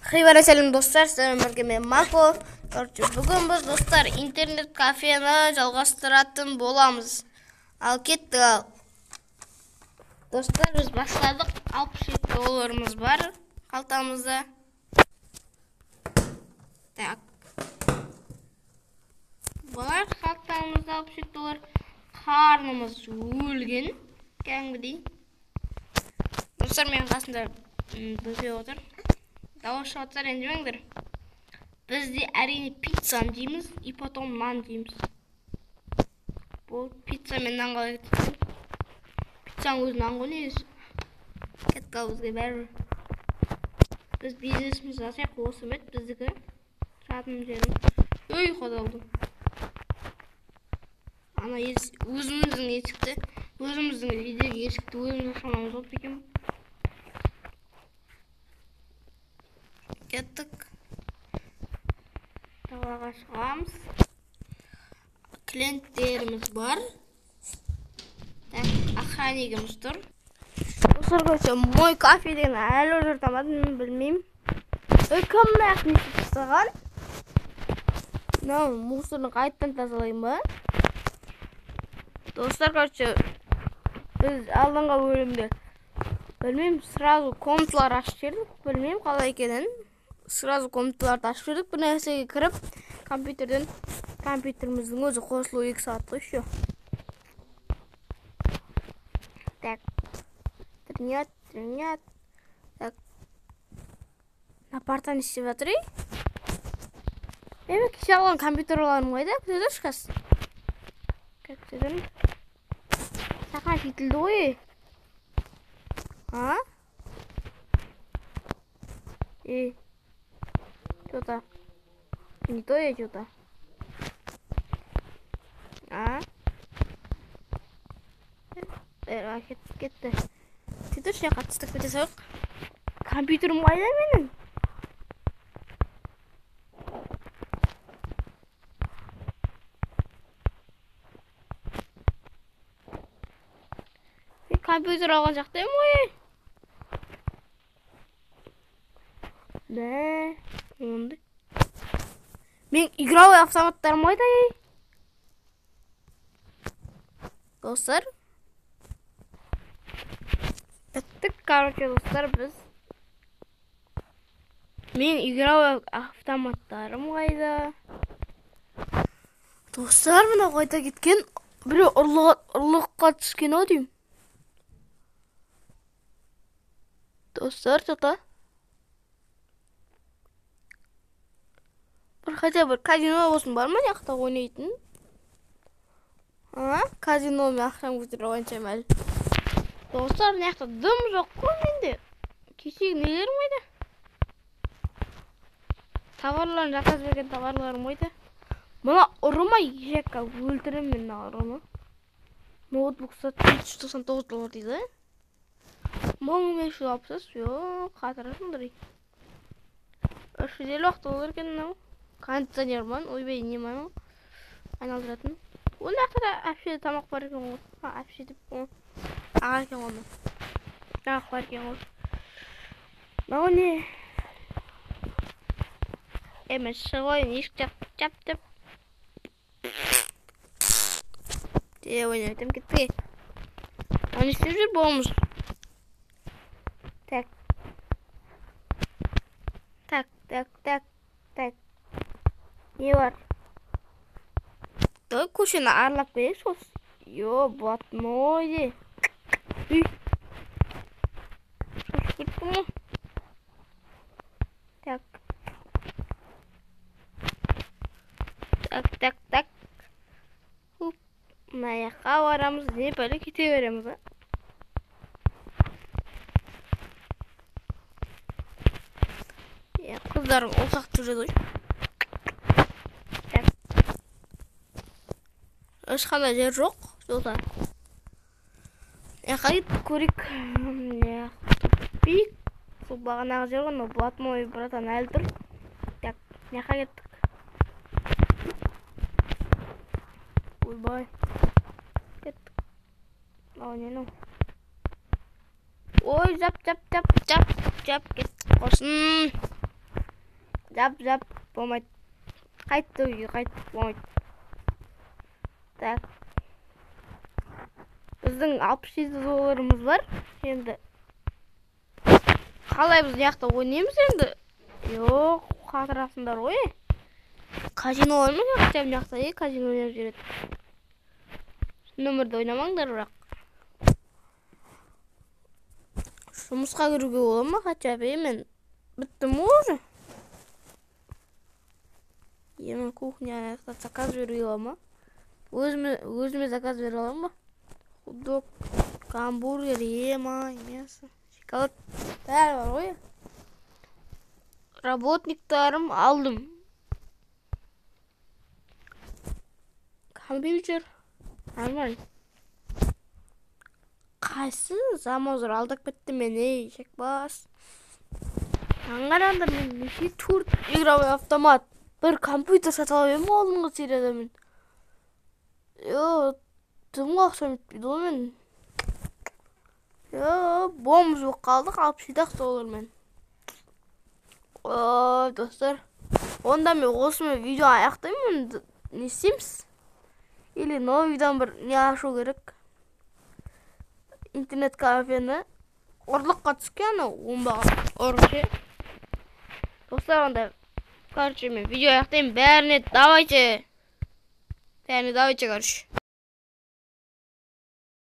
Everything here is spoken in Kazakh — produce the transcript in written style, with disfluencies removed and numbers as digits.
Хейвара сәлем достар, сіздермен бірге мен Мако. Короче, бүгін біз достар интернет кафені жалғастыратын боламыз. Ал кеттік ал. Достар, біз бастадық. 67 долларымыз бар қалтамызда. Так. Бар қалтамызда 67 доллар. Қарнымыз өлген кәдімгідей. Достар, менің қасымда бөпе отыр. Дауыс шығып жатса ренжімеңдер. Біз де әрине пиццаны жейміз, и потом нан жейміз. Бұл пицца мен нан қалай кетеді? Пиццаның өзі нан ғой негізі. Кетті ал бізге бәрібір. Біз бизнесімізді жасайық, осы ма еді біздікі? Жатым жерім. Ой, қадалдым. Ана өзіміздің есікті, өзіміздің үйдегі есікті өзіміз аша алмаймыз ғой екен. Кеттік. Далаға шығамыз. Клиенттеріміз бар. Так, охраннигіміз тұр. Достар, короче, мой кафе деген әлі жыртамадым, мен білмеймін. Ой, кім мына жақты не істеп тастаған? Мынау мусорны қайтадан тазалаймын ба? Достар, короче, біз алдыңғы бөлімде білмеймін, сразу комнаталар ашып жібердік, білмеймін қалай екенін. Сразу комнаталарды ашып жібердік, бір нәрсеге кіріп, компьютерден, компьютеріміздің өзі қосылу 2 сағат қой еще. Так. Тринят, тринят. Так. Мына парта не істеп жатыр, ей? Мен кеше алған компьютерларым қайда? Күте тұршы қазір. Күте тұрмын. Сақан жетілді ғой, ей. А? Ей. Чё-то. Не то я чё-то. А? Кетті. Сөйтіп жаққа түстік кете салайық. Компьютерім қайда менің? Мен компьютер алған жақтаймын ғой. Бә, онды. Мен игровой автоматтарым қайда, ей? Достар. Біттік, короче, достар, біз. Мен игровой автоматтарым қайда? Достар, мынау қайда кеткен? Біреу ұрлыққа түскен ау деймін. Достар, тота. Бір хотя бір казино болсын бар ма мына жақта ойнайтын? А? Казиномен ақшам көтеріп ойнаймын әлі. Достар, мына жақта дым жоқ қой менде. Кешегі нелерім қайда? Товарларын заказ берген товарларым қайда? Мына ұры ма ешекке өлтіремін мен мына ұрыны. Ноутбук сатып 799 доллар дейді. 1560, жоқ, қатырасыңдар. 350 доллар екен мынау. Кондиционер ма? Ойбай, не ма мынау? Айналдыратын. Оның жақта да әпше тамақ бар екен ғой. А, әпше деп қой. Аға екен ғой мынау. Тамақ бар екен ғой. Мынау не? Мен шығып алайын, есік жап деп. Де, ойнап өтем, кеттік. Мынау не істеп жүр бомж? Так. Так, так, так, так. Не бар? Давай көшені аралап келейікші осы. Йо, блатной де. Үй. Шошып кеттім ғой. Так. Так, так, так. Хуп. Мына жаққа барамыз, не бәле кете береміз, а? Е, қыздарым ұсақ жүреді ғой. Ешқандай жер жоқ, жолда. Жаққа кетіп көрейік. Тупик. Сол бағанағы жер ғой, мынау блатной братан әлі тұр. Так, жаққа кеттік. Ойбай. Кеттік. Мынау не мынау? Ой, жап, жап, жап, жап, жап, кеттік. Құрсын. Жап, жап, болмайды. Қайтты үйге, қайт, болмайды. Так. Біздің 67 долларымыз бар. Енді қалай біз мына жақта ойнаймыз енді? Жоқ, қатырасыңдар ғой. Казино бар ма хотя бы мына жақта? Казино ойнап жүреді. Нөмірді ойнамаңдар бірақ. Жұмысқа кіруге бола ма хотя бы? Мен біттім ғой уже. Мен кухня жақта заказ беруге бола ма? Өзіме заказ бере аламын ба? Хот-дог, гамбургер, ема, мясо, шоколад, бәрі бар ғой. Работниктарым алдым. Компьютер нормально. Қайсы замозыр алдап кетті мені, ей, шекбас. Аңғараңдар, мен неше 4 игровой автомат, бір компьютер сатып алып едім алдыңғы серияда мен. Йо, дымға ақшам жетпейді ғой мен. Йо, бомж болып қалдық, 67 доллармен. Ой, достар. Онда мен осымен видео аяқтаймын. Не істейміз? Или новыйдан бір не ашу керек. Интернет кафені ұрлыққа түскен анау оңбаған ұры ше. Достар, онда, короче, мен видео аяқтаймын. Бәріне давайте. Бәріне давайте, короче.